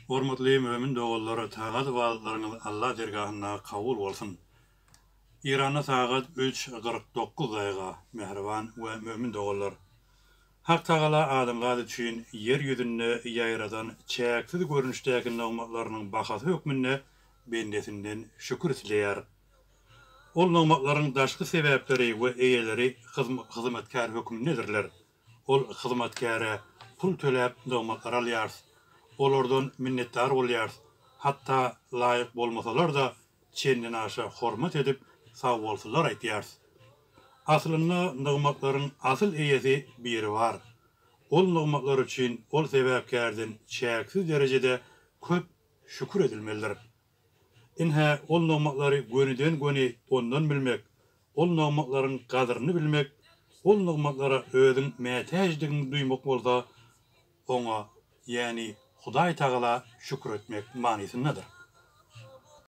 Hormatly mömin doganlar tagat-ybadatlaryňyz Alla dergahynda kabul bolsun. Iranda sagat üç 49 daýga mähriban we mömin doganlar. Hak Tagala adamzat üçin ýer ýüzünde ýaradan çäksiz görnüşdäki nygmatlarynyň bahasy hökmünde bendesinden şükür isleýär. Ol nygmatlaryň daşky sebäpleri we eýeleri hyzmatkär hökmündedirler. Ol hyzmatkäre pul töläp nygmatlar alýarys. Olardan minnetdar bolýarys. Hatda laýyk bolmasalar-da, çendenaşa hormat edip, sagbolsunlar aýtýarys. Aslynda nygmatlaryň asyl eýesi Biribar. Ol nygmatlar üçin ol sebäpkärden çäksiz derejede köp şükür edilmelidir. Ine, ol nygmatlary gönüden-göni ondan bilmek, ol nygmatlaryň gadryny bilmek, ol nygmatlara özüň mätäçdigiňi duýmak bolsa, oňa, ýäni Hudaý Tagala şükür etmek manysyndadyr.